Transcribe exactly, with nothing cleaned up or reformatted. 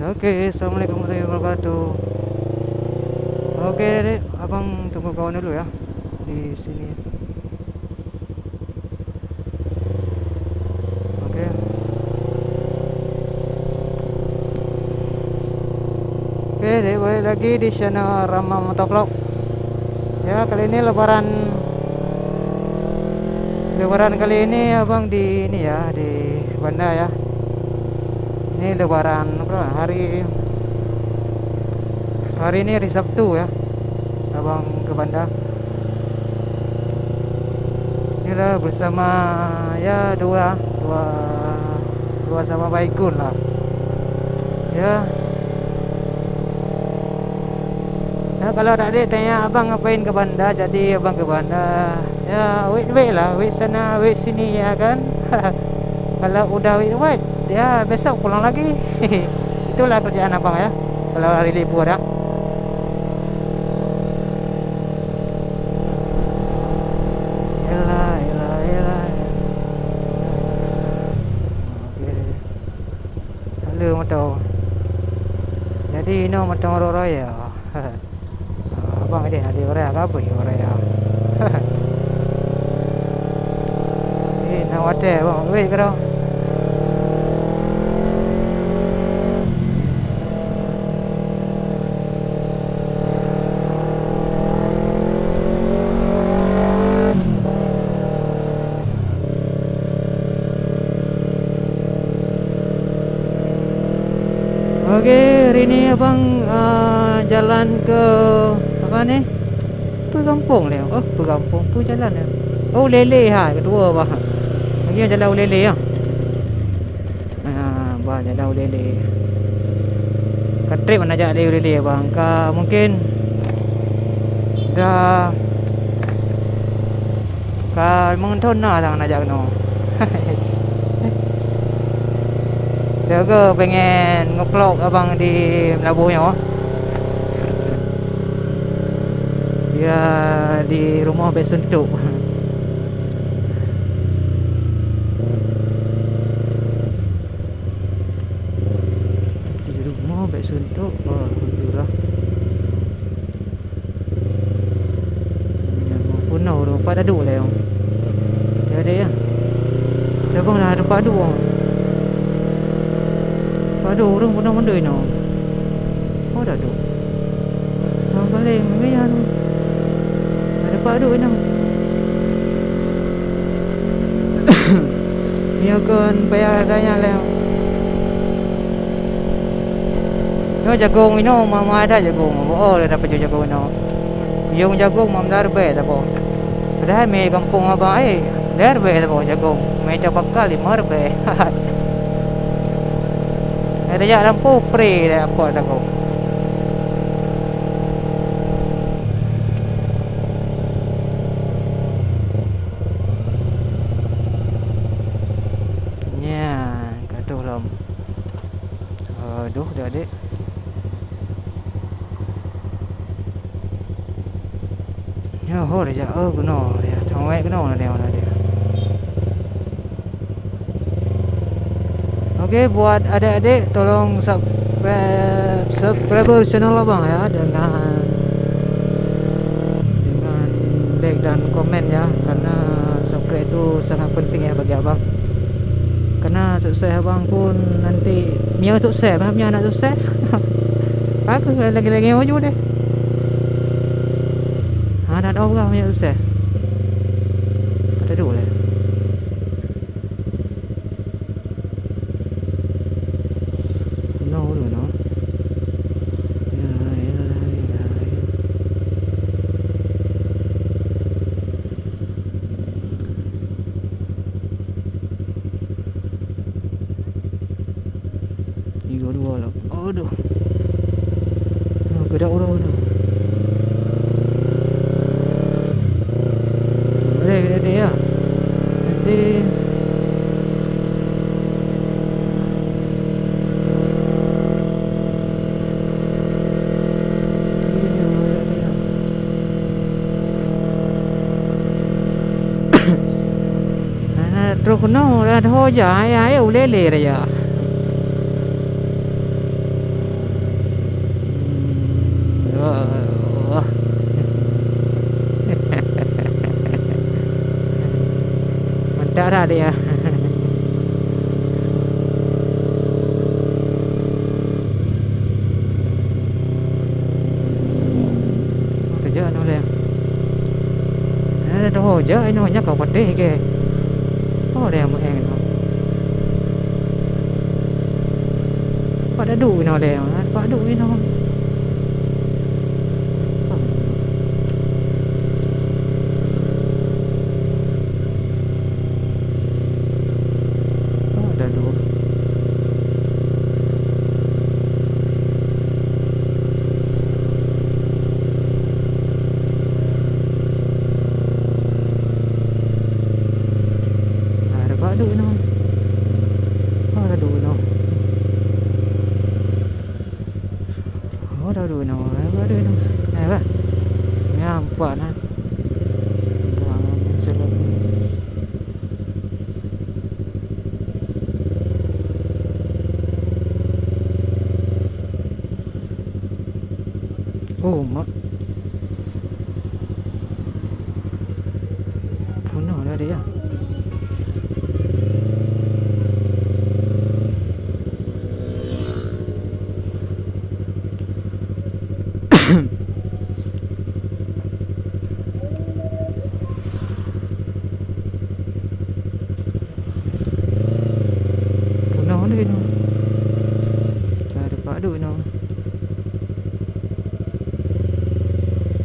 Oke, assalamualaikum warahmatullahi wabarakatuh. Oke, dek, abang tunggu kawan dulu ya di sini. Oke. Oke, dek, balik lagi di channel Rama Motovlog. Ya, kali ini lebaran, lebaran kali ini abang di ini ya, di Banda ya. Ini lebaran apa, hari, hari ini hari Sabtu ya. Abang ke Banda. Inilah bersama, ya, dua, dua, dua sama baikun lah. Ya. Ya, kalau adik-adik tanya abang ngapain ke Banda, jadi abang ke Banda. Ya, wait-wait lah, wait sana, wait sini, ya kan. Kalau udah wait-wait, ya besok pulang lagi. Itulah kerjaan abang ya, kalau hari libur ya. Yalah, yalah, yalah. Oke. Lalu motor. Jadi, inoe motor Royal. Abang deh, ada orang apa ya, orang ya. Eh, nak watèe, bang. Weh, kau. Oke, hari ni abang, ah, jalan ke, apa ni? Apa gampông ni? Oh, apa gampông? Apa jalan ni? Oh, Ulèe-Lèe ha, kedua bah. Lagi jalan Ulèe-Lèe ya. Ah, bah jalan Ulèe-Lèe. Ka trép nak jak di Ulèe-Lèe bang. Ka mungkin dah Ka limong thon na sang na jak keunoe. Jaga pengen nge-vlog abang di Meulaboh nyoe. Ya, di rumoh bèk suntok. Di rumoh bèk suntok. Oh, alhamdulillah. Peunoh ureueng, pat taduek lé, oh. Jadi, ya. Cabang dah ada pat taduek, oh. Pat taduek ureueng peunoh mandum inoe. Oh, dah tu. Bang paling gaya tu. Ada pat taduek inoe. Nyoe kon payah tanya lé. Nyoe jagong inoe, ma-, ma ada jagong. Oh, dah dapat jagong inoe. Yong jagong mam dah ribèe taboh. Padahai mè gampông abang ai, dah ribèe taboh jagong. Mè cabaka lima ribèe. Ada jak lampu free dah apa jagong. Nyan, ka troh lom. Aduh, dah dek. Nyoe ho dah jak, oh, keunoe, ya, thawet keunoe dah, dah, dah. Oke, buat adik-adik, tolong subscribe, subscribe channel abang ya, dengan, dengan like dan komen ya, karena subscribe itu sangat penting ya bagi abang. Karena sukses abang pun nanti, mia sukses, mia nak sukses. Aku lagi-lagi maju deh. Ha, nak tahu kan mia sukses. Kata dulu lah. No, no, no. Ya, ya, ya, ya. Tiga dua lah. Aduh. Ah, gerak orang tu. Boleh, boleh, boleh, ya. Nanti. Trok keunoe, dah ho jak, hai, hai, ulèe-lèe raya. Wah. Mantap dah dia. Kejap noleh. Ada dah ho jak, inoe nyak kau patéh ke. Oh, dia main. Pak dah duek inoe lé, Pak duek inoe. Oh, dah duek. Ah, dah duek inoe. Oh, dah duek inoe. Oh, dah duek inoe, dah duek inoe. Eh, bah. Nyan, nampak nah. Buang jalan. Oh, mak. Peunoh dah dia. Peunoh deh nyoe. Ka deuh padub nyoe.